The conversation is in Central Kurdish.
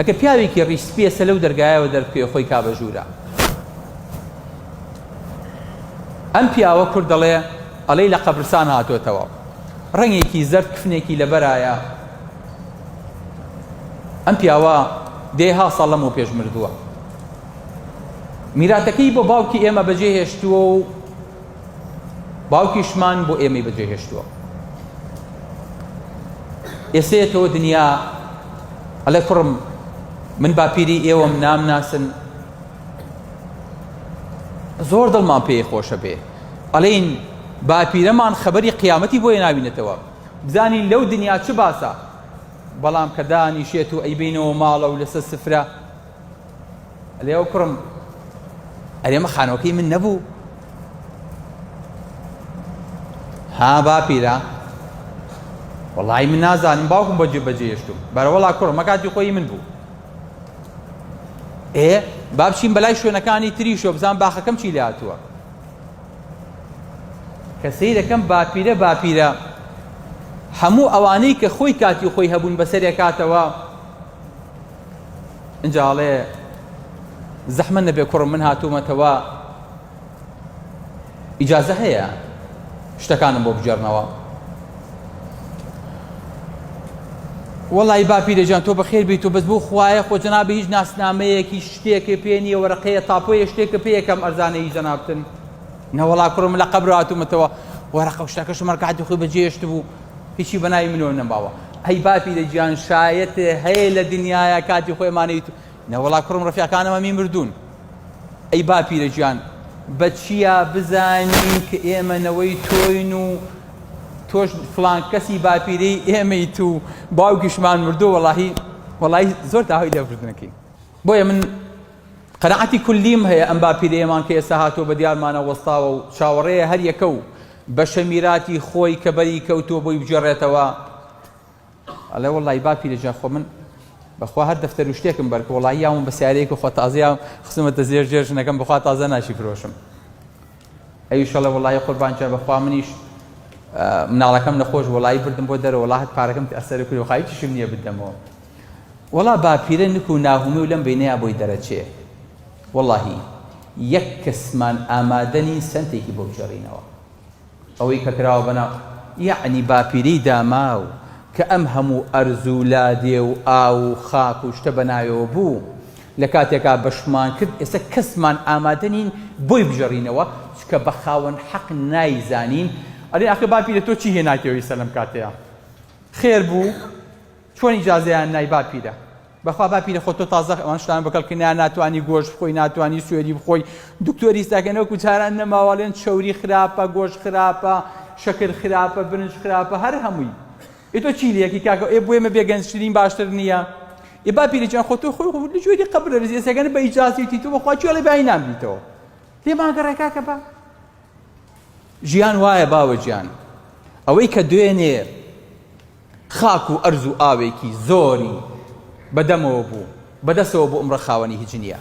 ئەگە پیاوێکی ڕیش سپیە سە لەو دەرگایەوە دەربکەوێ خۆی کا بە ژوورا. ئەم پیاوە کورد دەڵێ ئەڵێی لە قەبرسان هاتۆتەوە. ڕەنگێکی زەرد کفنێکی لەبەرایە. ئەم پیاوە دەیەها ساڵ لەمەو پێش مردووە. میراتەکەی بۆ باوکی ئێمە بەجێ هێشتووە و باوکیشمان بۆ ئێمەی بەجێ هێشتووە. ئێسەیەتەوە دنیا ئەڵێ کوڕم من باپیری ئێوەم نامناسن زۆر دڵمان پێی خۆشە بێ ئەڵێین باپیرەمان خەبەری قیامەتی بۆ ناوینەتەوە بزانین لەو دنیا چ باسە بەڵام کە دانیشێت و ئەیبینەوە ماڵە و لەسەر سفرە ئەلێ ئەو کوڕم ئەرێ ئەمە خانوەکەی من نەبوو ها باپیرە وەڵی من نازانم باوکم بەجێ بەجێشتم بەرەوەڵا کوڕم مەکاتی خۆی من بوو ئێ با بچین بەلای شوێنەکانی تریشەوە بزان باخەکەم چی لێ هاتووە کە سەیرەکەم باپیرە باپیرە هەموو ئەوانەی کە خۆی کاتی خۆی هەبوون بەسەرێکاتەوە ئینجا ئەڵێ زەحمەت نەبێ کوڕم من هاتوومەتەوە ئیجازە هەیە شتەکانم بۆ بگێڕنەوە وەڵی باپیرە گیان تۆ بەخێر بیت و بەس بۆ خوایە خۆ جەنابی هیچ ناسنامەیەکی شتێکێ پێ نییە وەرەقەیە تاپۆیە شتێکە پێ یەکەم ئەرزانەی جەنابتن نەوەڵا کوڕم لە قەبر هاتوومەتەوە وەرەقە و شتەکەشم هەر کاتی خۆی بەجێهێشت بوو هیچی بەناوی منەوە نەماوە ئەی باپیرە گیان شایەت هەیە لە دنیایا کاتی خۆی ئەمانەی نەوەڵا کوڕم ڕەفیقانم هەمی مردوون ئەی باپیرە گیان بە چیا بزانین کە ئێمە نەوەی تۆین و تۆش فلان کەسی باپیرەی ئێمەیت و باوکیشمان مردووە وەڵاهی وەڵاهی زۆر داوای لێبوردنەکەی بۆیە من قەناعەتی کولیم هەیە ئەم باپیرەیەمان کە ئێستا هاتووە بە دیارمانە وەستاوە و چاوەڕێیە هەر یەکە و بەشە میراتی خۆی کە بەری کەوتووە بۆی بگێڕێتەوە ئەڵێ وەڵی باپیرە گیان خۆ من بەخوا هەر دەفتەر و شتێکم بەرکە وەڵی یاوم بە سیارەیەک و خۆ تازەیە خستمەتە زێر ژێر ژنەکەم بەخوا تازە ناشی فرۆشم ئەویش ئەڵێ وەڵی قوربان گیان بەخوا منیش مناڵەکەم نەخۆش وەڵی بردم بۆ دەرەوە وەڵا هەر پارەکەم ئەسەر کرد وخوا هیچیشم نییە بدەمەوە وەڵا باپیرە نک و ناهومی و لەم بینەیا بۆی دەرەچێ وەڵاهی یەک کەسمان ئامادە نین سەنتێکی بۆ بگێڕینەوە ئەوەی کە کراوە بە ناو یەعنی باپیرەی داماو کە ئەم هەموو ئەرز و لادێ و ئاو و خاک و شتە بە ناوێوە بوو لە کاتێکا بەشمان کرد ئێستا کەسمان ئامادە نین بۆی بگێڕینەوە چونکە بە خاوەن حەق نایزانین ئەرێ ئاخر باپیرە تۆ چی هێناتەوە ئیستا لەم کاتەیا خێر بوو چۆن ئیجازەیان نای باپیرە بەخوا باپیرە خۆ تۆ تازە ئەوان شتان بەکەڵک نایە ناتوانی گۆشت بخۆی ناتوانی سوێری بخۆی دکتۆری ئیستاکە وەکو جاران نەماوە ئەڵێن چەوری خراپە گۆشت خراپە شەکر خراپە برنج خراپە هەر هەمووی ئێ تۆ چی لەکی کاکە ئێ بۆ ئێمە بێگەنجترین باشتر نییە ئێ باپیرە گیان خۆ تۆ خۆی لە جۆری قەبرە ئێستاکە بە ئیجازەتی تۆ بەخوا کوێ ئەڵێ بای نامریتەوە لێمان گەڕێ کاکە با ژیان وایە باوە گیان ئەوەی کە دوێنێ خاک و ئەرز و ئاوێکی زۆری بە دەمەوە بوو، بە دەسەوە بوو ئمڕە خاوەنی هیچ نییە.